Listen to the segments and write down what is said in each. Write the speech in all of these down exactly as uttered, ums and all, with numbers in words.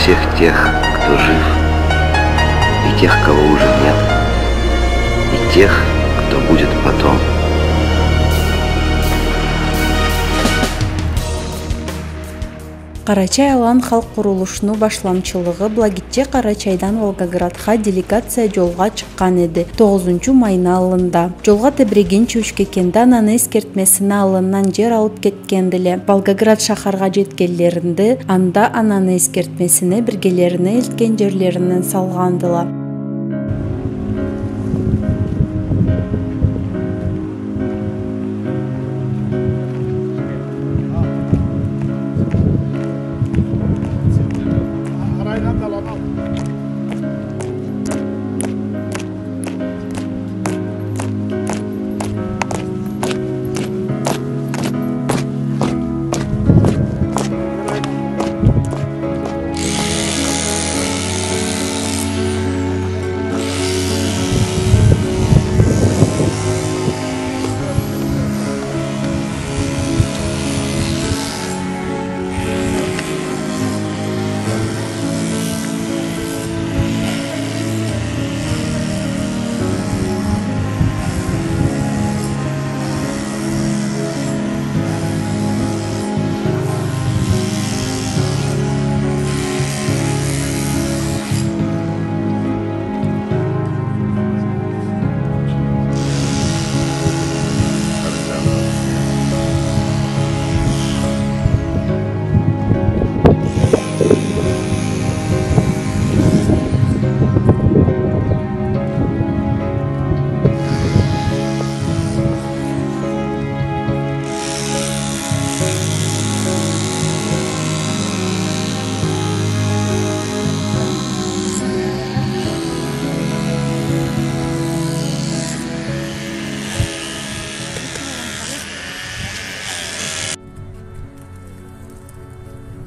Всех тех, кто жив, и тех, кого уже нет, и тех, кто будет потом. Къарачай-Алан халкъ къурулушну башламчылыгъы бла Гитче Къарачайдан Волгоградха делегация джолгъа чыкъгъан эди. Тогъузунчу майны аллында. Джолгъа тебирегинчи Учкекенде ананы эсгертмесини аллындан джер алыб кетгендиле. Волгоград шахаргъа джетгенлеринде, анда ананы эсгертмесине биргелерине элтген джерлеринден салгъандыла.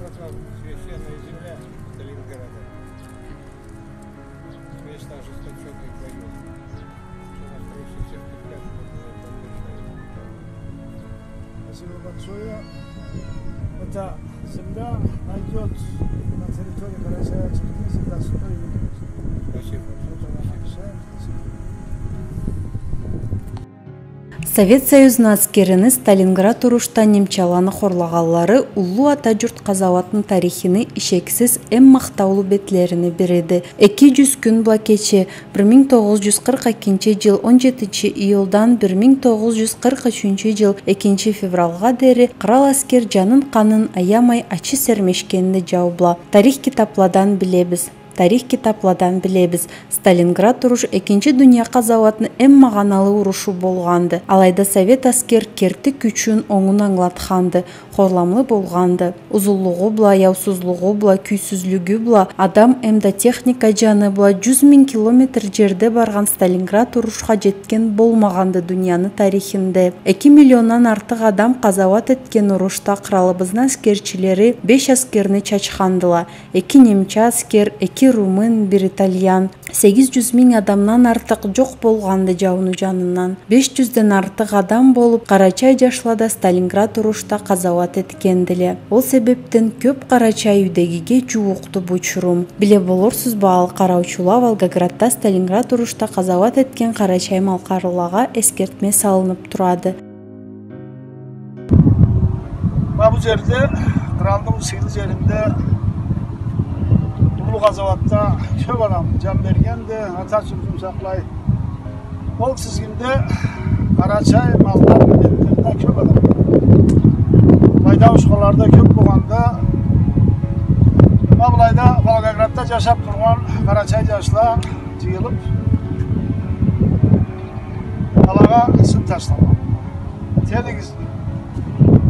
Вот вам священная земля Сталинграда. Место ожесточённых боёв. Что нас просит всех прекрасно было поддержать. Спасибо большое. Эта земля найдёт на территории Карачаево-Черкесии достойный место. Спасибо. Это вам обещаем. Спасибо. Совет Союзну аскерини Сталинград урушда немчаланы хорлагъанлары Уллу Ата джурт къазауатны тарихини ишексиз эм махтаулу бетлерини бириди. Эки джюз кюн бла кече, бир минг тогъуз джюз къыркъ экинчи джыл он джетинчи июлдан бир минг тогъуз джюз къыркъ ючюнчю джыл экинчи февралгъа дери кърал аскер джанын-къанын аямай ачы сермешгенди джау бла. Тарих китапладан билебиз. Тарих китапладан билебиз, Сталинград уруш Экинчи дуния къазауатны эм магъаналы урушу болгъанды. Алайда совет аскер керти кючюн онгун ангылатханды, хорламлы болгъанды. Узунлугъу бла, яусузлугъу бла, кюйсюзлюгю бла, адам эмда техника джаны бла джюз минг километр джерде баргъан Сталинград урушха джетген болмагъанды дунияны тарихинде. Эки миллиондан артыкъ адам къазауат этген урушда къралыбызны аскерчилери беш аскерни чачхандыла. Эки немча аскер, эки румын, бир итальян. Сегиз джюз минг адамдан артыкъ джокъ болгъанды джауну джанындан. Беш джюзден артыкъ адам болуп, къарачай джашла да Сталинград урушда къазауат этгендиле. Ол себепден кёп къарачай юйдегиге джууукъду бу чурум. Биле болурсузбу, ал къараучула Волгоградда Сталинград урушда къазауат этген къарачай-малкъарлылагъа эсгертме салынып турады. Ма бу джерде, къралны бу сыйлы джеринде, уллу къазауатда кёп адам джан бергенди, Ата джуртун сакълай. Ол тизгинде къарачай малла, миллетле да кёп адам. Былайда ушханлары да кёп болгъанда, ма былайда Волгоградда джашап тургъан къарачай джашла джыйылып, алагъа сын ташлагъан. Тиелигиз,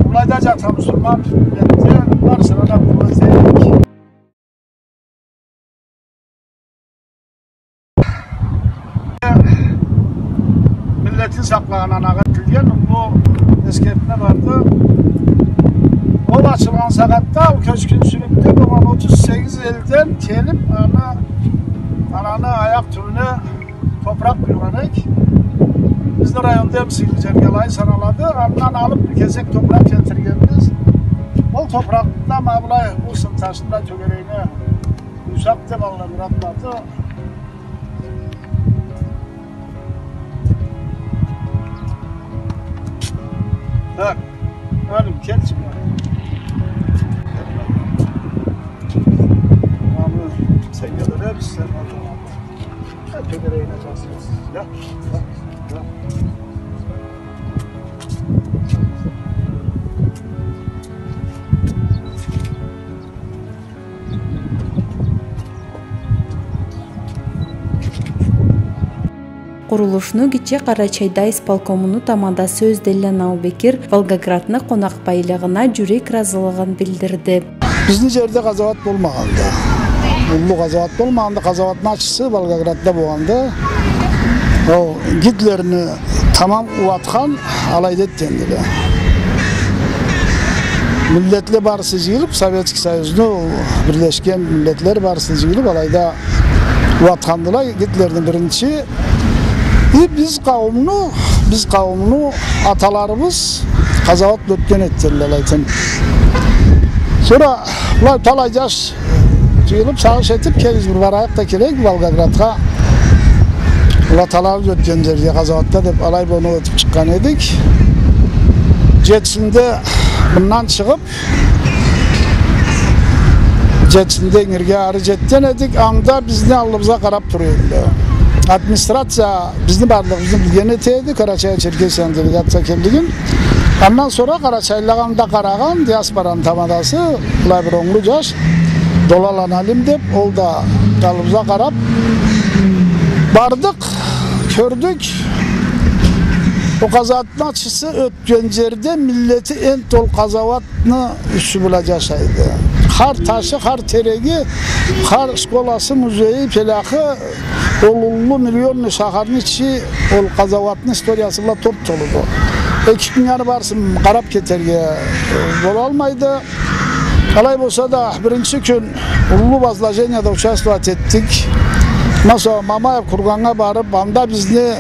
былайда джата муслиман миллетде барысына да къуллукъ этейик. Миллетин сакълагъан анагъа этилген уллу эсгертме барды. Ол ачылгъан сагъатда ол кёчгюнчюлюкде болгъан отуз сегиз элден келип, аны, ананы аякъ тюбюне топуракъ къуйгъан эдик. Бизни районда эм сыйлы джерге алай саналады. Андан алып бир кесек топуракъ келтиргенбиз. Ол топуракъны да ма былай бу сын ташны да тёгерегине Чапты, балла, Мурат база. Так, алим, келчи, Мурат. Аны сеннге беребиз, сен ал. Тёгерегине часырасыз. Да, да, да. Къурулушну Гитче Къарачайда исполкомуну тамадасы Ёзденланы Аубекир Волгоградны къонакъбайлыгъына жюрек ыразылыгъын билдирди. Бизни жерде къазауат болмагъанды. Уллу къазауат болмагъанды, къазауатны ачысы Волгоградда болгъанды. Ол Гитлерни тамам ууатхан алайды этгендиле. Миллетле барысы жыйылып, Советский Союзну, Бирлешген Миллетлер барысы жыйылып, алайда ууатхандыла Гитлерни биринчи. И биз къауумну, биз къауумну аталарыбыз къазауат бла ётген этгендиле, алай этем. Сора былай талай жаш жыйылып, сагъыш этип, келигиз, бир барайыкъ да келейик Волгоградха. Ол аталарыбыз ётген жерге, къазауатда деп, алай бла оноу этип чыкъгъан эдик. Жетисинде мындан чыгъып, жетисинде ингирге ары жетген эдик, анда бизни аллыбызгъа къарап тура эдиле. Администрация бизни барлыгъыбызны билген эте эди, Карачай-Черкесиядан делегация келлигин. Андан сора къарачайлылагъа анда къарагъан диаспораны тамадасы, былай бир онглу жаш, Долаланы Алим деп, ол да аллыбызгъа къарап, бардыкъ, кёрдюк. Ол къазауатны ачысы ётген жерде миллети энтта ол къазауатны юсю бла жашайды. Хар ташы, хар тереги, хар школасы, музейи, пелахы, ол уллу миллионный шахарны ичи ол къазауатны историясы бла топ-толуду. Эки кюннге аны барысын къарап кетерге, э, болалмайды. Алай болса да, биринчи кюн уллу возложенияда участвовать этдик. Андан сора Мамаев курганнга барып, анда бизни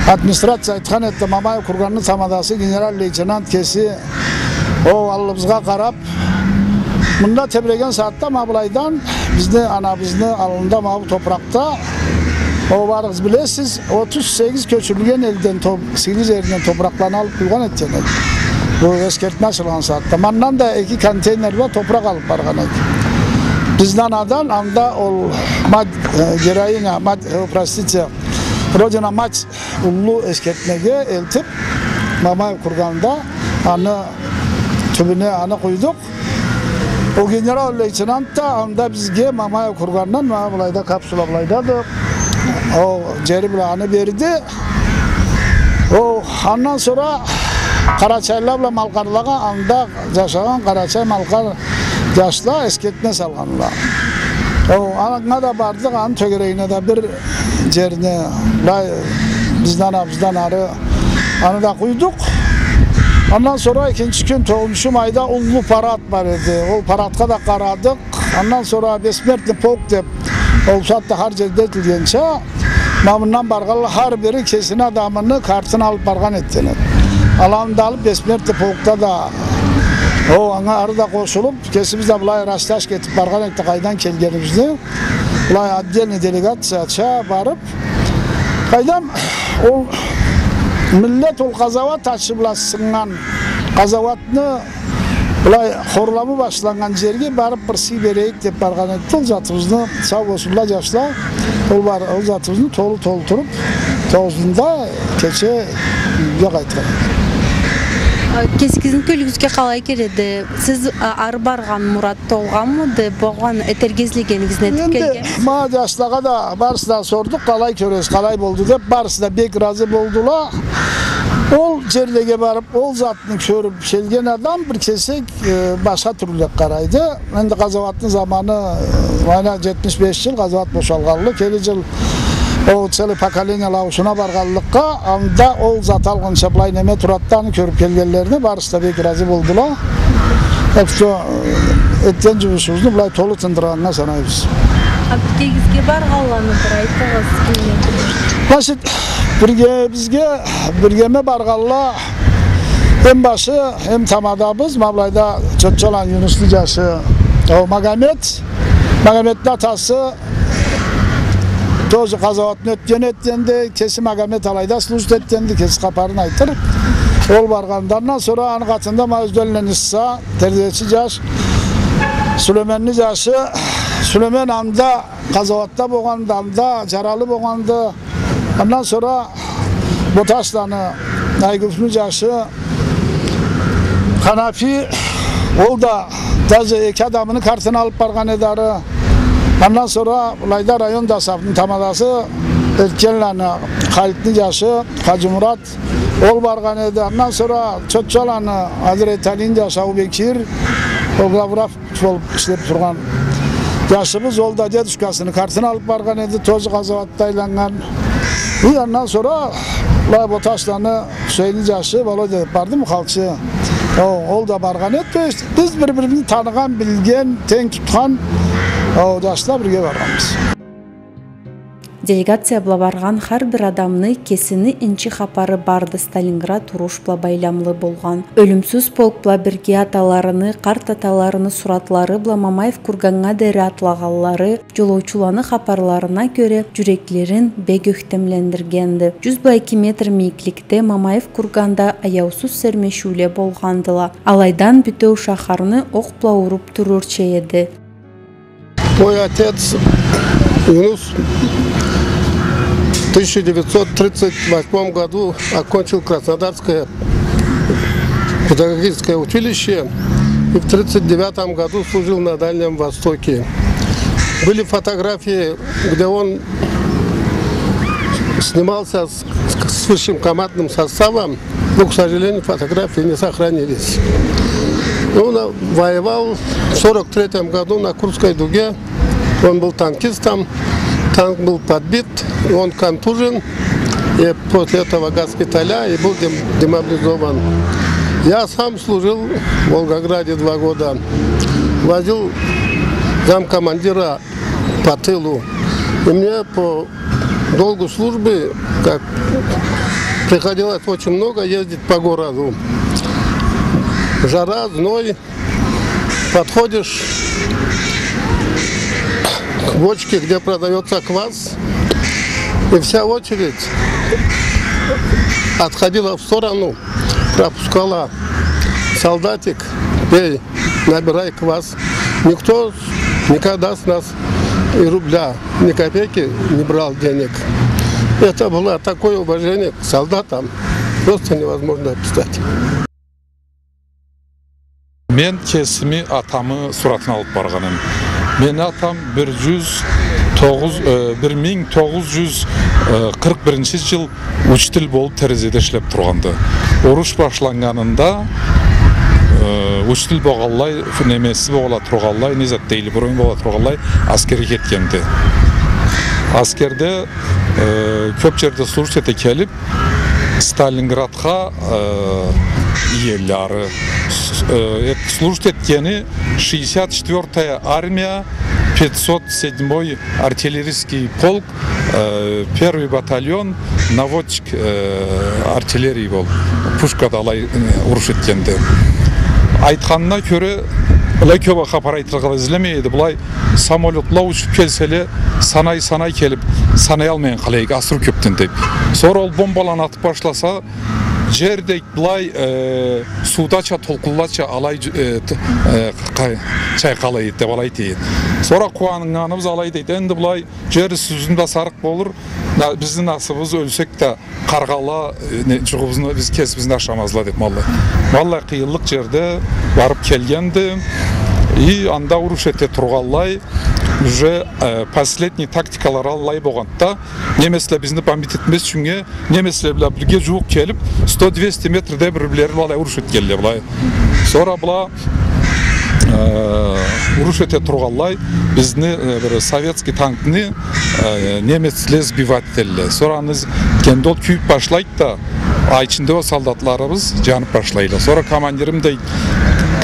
администрация айтхан эди, Мамаев курганны тамадасы, генерал-лейтенант кеси, ол аллыбызгъа къарап, мында тебиреген сагъатда ма былайдан, бизни анабызны аллында ма бу топуракъда, ол барыгъыз билесиз, отуз сегиз кёчюрюлген элден топ-, сегиз жерден топуракъланы алып къуйгъан этген эди. Бу эсгертме ачылгъан сагъатда. Мандан да эки контейнер бла топуракъ алып баргъан эди. Бизни анадан анда ол мать, э, героиня, мать, э, простите, Родина мать уллу эсгертмеге элтип, Мамаев курганда аны тюбюне аны къуйдукъ. Ол генерал-лейтенант да анда бизге Мамаев кургандан, ма былайда капсула былайдады. Ол жери бла аны берди. Ол андан сора къарачайлыла бла малкъарлагъа, анда жашагъан къарачай-малкъар жашла эсгертме салгъанла. Ол анга да бардыкъ, аны тёгерегине да бир жерни, былай, бизни анабыздан ары, аны да къуйдукъ. Андан сора экинчи кюн, тогъузунчу майда уллу парад бар эди. Ол парадха да къарадыкъ. Андан сора Бессмертный полк деп, ол сагъатда хар жерде этилгенча, ма мындан баргъанла хар бири кесини адамыны картын алып баргъан этген эди. Аланы да алып, Бессмертный полкда да, ол анга ары да къошулуп, кесибиз да былай растяжка этип баргъан эдик къайдан келгенибизни. Былай отдельный делегацияча барып, къайдам, ол миллет ол къазауат ачы бла сыннган, къазауатны былай хорламы башланнган жерге барып бир сый берейик деп баргъан эдик. Ол затыбызны, сау болсунла жашла, ол бар, ол затыбызны толу толтуруп, тогъузунда кече юйге къайтхан эдик. А, кесигизни кёлюгюзге къалай келеди? Сиз, а, ары баргъан мурат толгъанмыды? Болгъан, этерге излегенигизни этип келгенсиз? Энди ма жашлагъа да, барысына сордукъ, къалай кёресиз, къалай болду деп, барысы да бек ыразы болдула. Ол жерлеге барып, ол затны кёрюп келген адам бир кесек, э, башха тюрлю къарайды. Энди къазауатны заманы, э, айна жетмиш беш жыл къазауат бошалгъанлы, келир жыл ол целый поколениела ауушуна баргъанлыкъгъа, анда ол зат алгъынча былай неме турады да, аны кёрюп келгенлерине барысы да бек ыразы болдула. Так что, э, этген жумушубузну былай толу тындыргъаннга санайбыз. А биргегизге баргъанланы бир айтыгъыз, кимле? Значит, биргебизге, биргеме баргъанла, эм башы, эм тамадабыз, ма былайда Чотчоланы Юнусну жашы, ол Магомет, Магометни атасы тоже къазауатны ётген этгенди, кеси Магомет алайда служить этгенди, кеси хапарын айтыр. Ол баргъанды. Андан сора аны къатында ма ёзденлен Исса, терезечи джаш, Сюлейменни джашы, Сюлеймен анда къазауатда болгъанды, анда джаралы болгъанды. Андан сора Боташланы Айгюпню джашы Ханафи, ол да даже эки адамыны картын алып баргъан эди ары. Андан сора былайда район джашабны тамадасы Эркенланы Халитни джашы Хаджимурат, ол баргъан эди. Андан сора Чотчаланы Хазрет Алини джашы Абубекир, ол главврач болуп ишлеп тургъан джашыбыз, ол да дедушкасыны картын алып баргъан эди, тоже къазауатда айланнган. И андан сора былай Боташланы Хусейнни джашы Володя бардымы, халчы? О, ол да баргъан эди. То есть биз бир-бирибизни таныгъан, билген, тенг тутхан, о, джашла бирге баргъанбыз. Делегация бла баргъан хар бир адамны кесини энчи хапары барды Сталинград уруш бла байламлы болгъан. Ёлюмсюз полк бла бирге аталарыны, къарт аталарыны суратлары бла Мамаев курганнга дери атлагъанлары, джолоучуланы хапарларына кёре, джюреклерин бек ёхтемлендиргенди. Джюз бла эки метр мийикликде Мамаев курганда аяусуз сермешиуле болгъандыла. Алайдан бютеу шахарны окъ бла уруп турурча эди. Мой отец Юнус в тысяча девятьсот тридцать восьмом году окончил Краснодарское педагогическое училище и в тридцать девятом году служил на Дальнем Востоке. Были фотографии, где он снимался с, с высшим командным составом. Но, к сожалению, фотографии не сохранились. Он, а, воевал в сорок третьем году на Курской дуге. Он был танкистом, танк был подбит, он контужен, и после этого госпиталя и был дем-, демобилизован. Я сам служил в Волгограде два года, возил замкомандира по тылу. И мне по долгу службы, как, приходилось очень много ездить по городу. Жара, зной, подходишь к бочке, где продаётся квас, и вся очередь отходила в сторону, пропускала солдатик, пей, набирай квас. Никто никогда с нас и рубля, ни копейки не брал денег. Это было такое уважение к солдатам, просто невозможно описать. Мен кесими атамы суратын алып баргъанма. Мени атам бир джюз тогъуз, э, бир минг тогъуз джюз къыркъ биринчи джыл учитель болуп терезеде ишлеп тургъанды. Уруш башланнганында, э, учитель болгъанлай, немеси бола тургъанлай, не зат дейди, бронь бола тургъанлай, аскерге кетгенди. Аскерде, э, кёп джерде служить эте келип, Сталинградха, э, иелле ары. С-, э, эт-, служить этгени шестьдесят четвёртая армия, пятьсот седьмой артиллерийский полк, э, первый батальон, наводчик, э, артиллерии болуп, пушкада алай, э, уруш этгенди. Айтханына кёре, былай кёп хапар айтыргъа излемей эди, былай самолётла учуп келселе, санай-санай келип, санаялмайын къалай эдик, асыры кёпден деп. Сора ол бомбаланы атып башласа, джер дейт былай, э, суудача, толкъунлача алай, э, т-, э, къа-, чайкъала эди деп алай дейт. Сора къууаннганыбыз алай дейт, энди былай джер юсюбюзден да сарыкъ болур, на-, бизни насыбыбыз, ёлсек да, къаргъала, э, не, джугъубузну биз кесибизни ашамазла деп, валлахи. Валлахи, къыйынлыкъ джерде барып келгенди. И анда уруш эте тургъанлай, уже, э, последний тактикалары аллай болгъанды да, немецле бизни бомбить этмез ючюннге, немецле бла бирге джууукъ келип, сто-двести метрде бир-бирлери бла алай уруш этгенле былай. Сора была, э, уруш эте тургъанлай, бизни, э, бир советский танкны, э, немецле сбивать этелле. Сора аны з-, кенди ол кюйюп башлайды да, а ичинде ол солдатларыбыз джанып башлайла. Сора командирим дейт,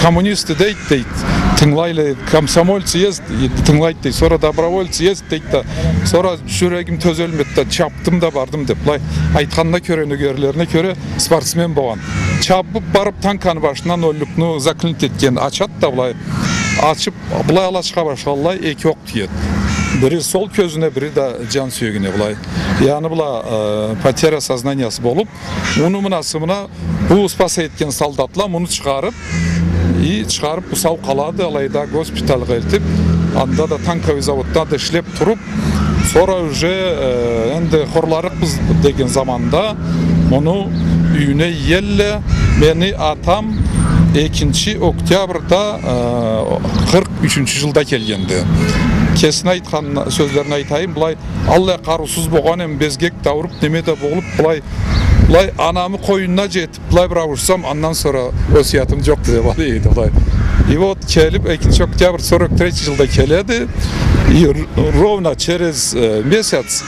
коммунисты дейт, дейт, тынгылайла, комсомольцы есть, тынгылайды дейт. Сора добровольцы есть дейт да, сора джюрегим тёзелмеди да, чапдым да бардым деп. Былай айтханына кёре, нёгерлерине кёре, спортсмен болгъан. Чабып барып, танканы башындан ол люкну заклинить этген, ачады да былай. Ачыб, былай ала чыгъа башлагъанлай, эки окъ тиеди. Бири сол кёзюне, бири да джан сюегине былай. Яни была, э, потеря сознаниясы болуб, муну мынасыбына бу спасать этген солдатла муну чыгъарыб, и чыгъарыб, бу сау къалады, алайда госпитальгъа элтиб, анда да танковый заводда да ишлеб туруб, сора уже, э, энди хорларыкъбыз деген заманда муну юйюне иелле. Мени атам экинчи октябрда, э, къыркъ ючюнчю джылда келгенди. Кесини айтхан сёзлерин айтайым, былай, аллай къарыусуз болгъан эм, безгек да ауруб, неме да болуб, былай, былай, анамы къойнуна джетиб, былай бир ауушсам, андан сора осуятым джокъду деб алай эди, былай. И вот келиб, экинчи октябрь сорок третий джылда келеди. И р-, ровно через, э, месяц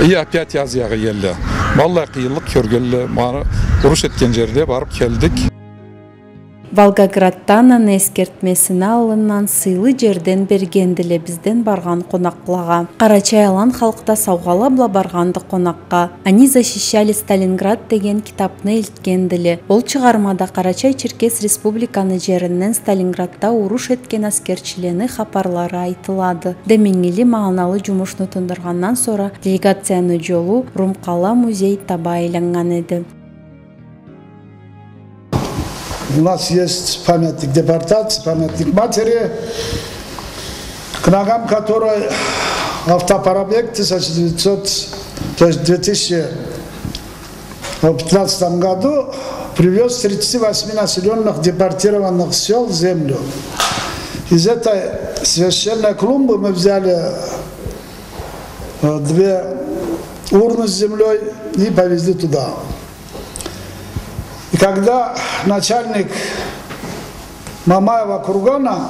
и опять Азиягъа келди. Ма аллай къыйынлыкъ кёргенле, ма уруш этген джерде барыб келдик. Волгограддан аны эсгертмесини аллындан сыйлы джерден бергендиле бизден баргъан къонакълагъа. Къарачай-алан халкъ да саугъала бла баргъанды къонакъгъа. Они защищали Сталинград деген китабны элтгендиле. Ол чыгъармада Къарачай-Черкес Республиканы джеринден Сталинградда уруш этген аскерчилени хапарлары айтылады. Деменгили, магъаналы джумушну тындыргъандан сора делегацияны джолу Рум-Къала музей таба айланнган эди. У нас есть памятник депортации, памятник матери, к ногам которой автопробег тысяча девятьсот, то есть две тысячи пятнадцатом году привёз с тридцати восьми населённых депортированных сёл землю. Из этой священной клумбы мы взяли, э, две урны с землёй и повезли туда. И когда начальник Мамаева кургана,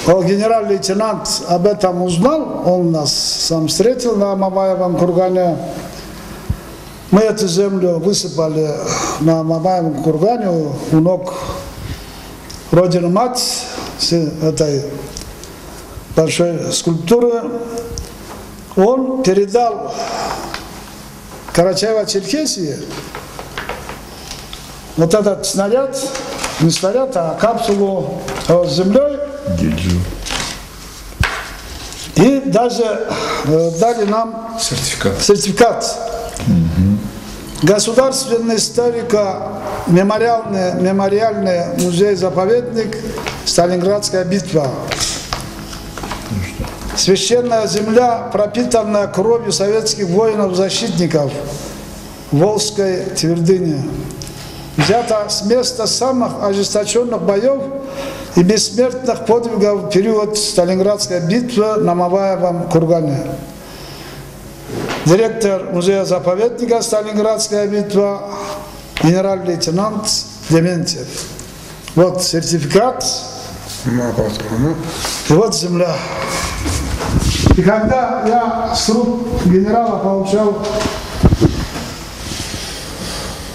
о, генерал-лейтенант об этом узнал, он нас сам встретил на Мамаевом кургане. Мы эту землю высыпали на Мамаевом кургане у, у ног Родины Мать, с этой большой скульптуры. Он передал Карачаево-Черкесии вот этот снаряд, не снаряд, а капсулу, э, с землёй. Гильзу. И даже, э, дали нам сертификат. Сертификат. Мгм. Государственный историко-мемориальный, мемориальный музей-заповедник «Сталинградская битва». Священная земля, пропитанная кровью советских воинов-защитников Волжской твердыни, взята с места самых ожесточённых боёв и бессмертных подвигов в период Сталинградской битвы на Мамаевом кургане. Директор музея-заповедника «Сталинградская битва», генерал-лейтенант Дементьев. Вот сертификат. Ма патрону. И вот земля. И когда я с рук генерала получал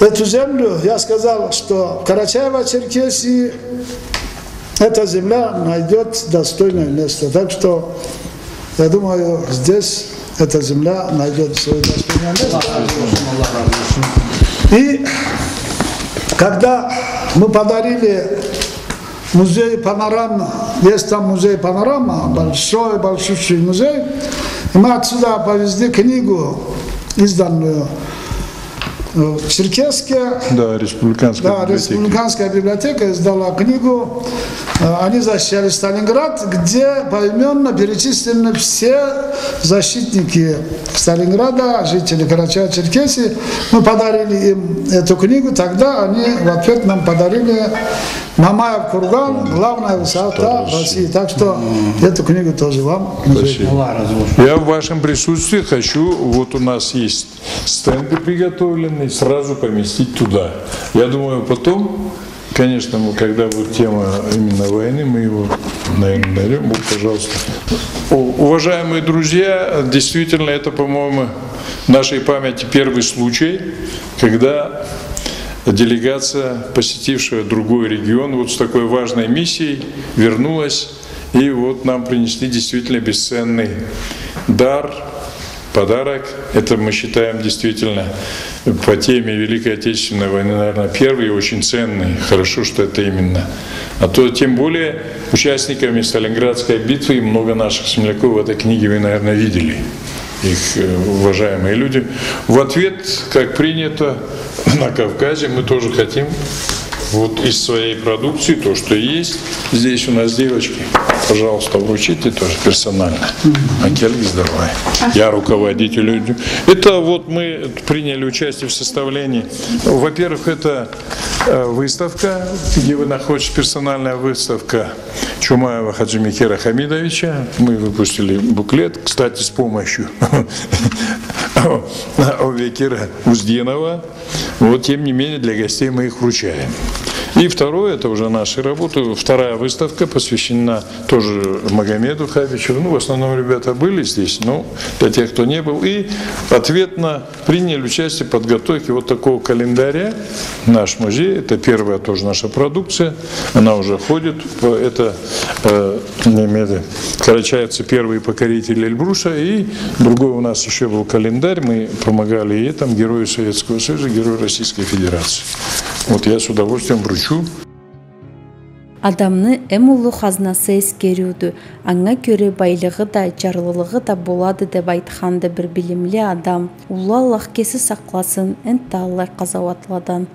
эту землю, я сказал, что в Карачаево-Черкесии эта земля найдёт достойное место. Так что, я думаю, здесь эта земля найдёт своё достойное место. И когда мы подарили музей панорам, есть там музей панорама, большой, большущий музей, и мы отсюда повезли книгу, изданную э, в Черкесске. Да, республиканская библиотека. Да, республиканская библиотека издала книгу, э, «Они защищали Сталинград», где поимённо перечислены все защитники Сталинграда, жители Карачаево-Черкесии. Мы подарили им эту книгу, тогда они в ответ нам подарили Мамаев курган, главная высота России. Так что эту книгу тоже вам. Спасибо. Я в вашем присутствии хочу, вот у нас есть стенды приготовлены, сразу поместить туда. Я думаю, потом, конечно, мы, когда будет тема именно войны, мы его, наверное, найдём. Вот, пожалуйста. У-, уважаемые друзья, действительно, это, по-моему, в нашей памяти первый случай, когда делегация, посетившая другой регион, вот с такой важной миссией вернулась, и вот нам принесли действительно бесценный дар, подарок. Это мы считаем действительно по теме Великой Отечественной войны, наверное, первый и очень ценный. Хорошо, что это именно. А то, тем более, участниками Сталинградской битвы, и много наших земляков в этой книге вы, наверное, видели. Их, э, уважаемые люди. В ответ, как принято на Кавказе, мы тоже хотим вот из своей продукции, то, что есть. Здесь у нас девочки, пожалуйста, вручите тоже персонально. Мгм. Анкель, здоровье. Я руководитель. Это вот мы приняли участие в составлении. Во-первых, это, э, выставка, где вы находитесь, персональная выставка Чумаева Хаджи Мекера Хамидовича. Мы выпустили буклет, кстати, с помощью Обекера Узденова. Вот, тем не менее, для гостей мы их вручаем. И второе, это уже наши работы. Вторая выставка посвящена тоже Магомеду Хабичеву. Ну, в основном ребята были здесь, но для тех, кто не был. И ответно приняли участие в подготовке вот такого календаря. Наш музей, это первая тоже наша продукция. Она уже ходит. По- Это э, немеды. Карачаевцы — первые покорители Эльбруса, и другой у нас ещё был календарь, мы помогали, и там Герою Советского Союза, Герой Российской Федерации. Вот я с удовольствием вручу. Адамны эм уллу хазнасы эсгериудю, анга кёре байлыгъы да, джарлылыгъы да болады, деп айтханды бир билимли адам. Уллу Аллах кеси сакъласын энтда аллай къазауатладан.